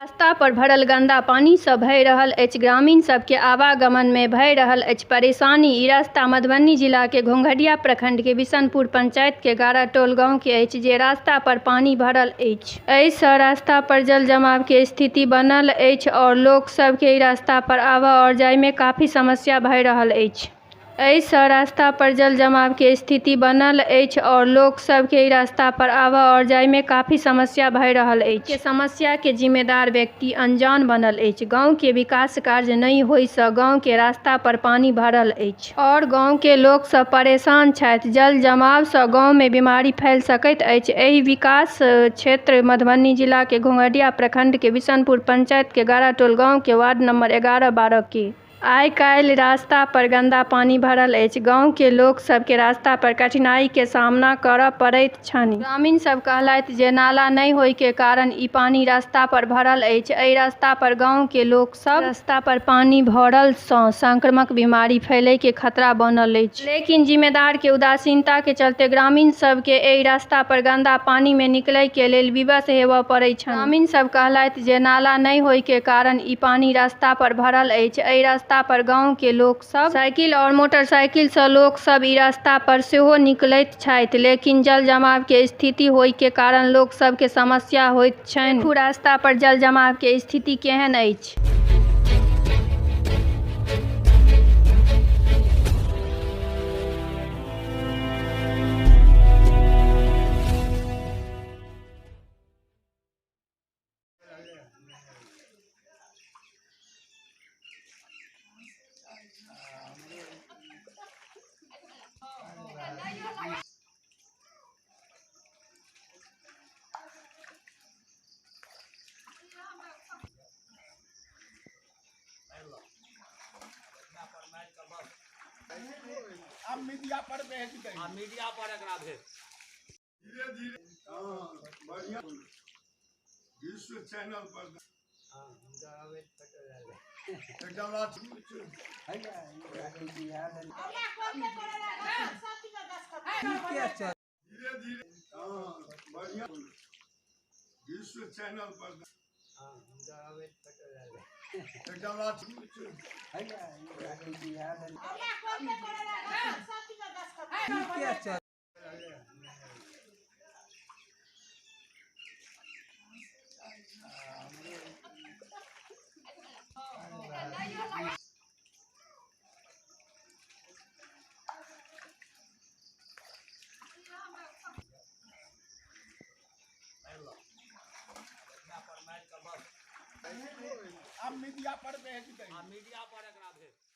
रास्ता पर भरल गंदा पानी से भय रहल अछि। ग्रामीण सब के आवागमन में भय रहल अछि परेशानी। इ रास्ता मधुबनी जिला के घोघड़िया प्रखंड के बिशनपुर पंचायत के गारा टोल गांव के अछि, जे रास्ता पर पानी भरल अछि। एहि से रास्ता पर जल जमाव के स्थिति बनल अछि और लोग सब के इ रास्ता पर आवे और जाय में काफी समस्या भय रहल अछि। एहि से रास्ता पर जल जमाव के स्थिति बनल अछि और लोग सब के इ रास्ता पर आवे और जाय में काफी समस्या भय रहल अछि। समस्या के जिम्मेदार व्यक्ति अनजान बनल अछि। गांव के विकास कार्य नहीं होय से गांव के रास्ता पर पानी भरल अछि और गांव के लोग सब परेशान छथि। जल जमाव से गांव में बीमारी फैल सकैत अछि। एहि विकास क्षेत्र मधुबनी जिला के घोघड़िया प्रखंड के बिशनपुर पंचायत के गारा टोल गांव के वार्ड नंबर 11-12 के आइ काल्हि रास्ता पर गंदा पानी भरल अछि। गांव के लोग सब के रास्ता पर कठिनाई के सामना करय पड़ैत छनि। ग्रामीण सब कहलथि जे नाला नहीं होय के कारण इ पानी रास्ता पर भरल अछि। एहि रास्ता पर गांव के लोग सब रास्ता पर पानी भरल सं संक्रामक बीमारी फैले के खतरा बनल अछि। लेकिन जिम्मेदार के उदासीनता के चलते ग्रामीण सब के एहि रास्ता पर गंदा पानी में निकलय के लेल विवश हेबय पड़ैत छनि। ग्रामीण सब कहलथि जे नाला नहीं होय के कारण इ पानी रास्ता पर भरल अछि। एहि रास्ता पर गांव के लोग सब साइकिल और मोटरसाइकिल से लोग सब इ रास्ता पर सेहो निकलैत छथि, लेकिन जल जमाव के स्थिति होय के कारण लोग सब के समस्या होइत छनि। देखू रास्ता पर जल जमाव के स्थिति केहन अछि। अब मीडिया पर भेज दे, मीडिया पर एकरा भेज। धीरे धीरे बढ़िया विश्व चैनल पर धीरे धीरे बढ़िया विश्व चैनल पर अब मीडिया पर भेज दे, मीडिया पर एकरा भेज।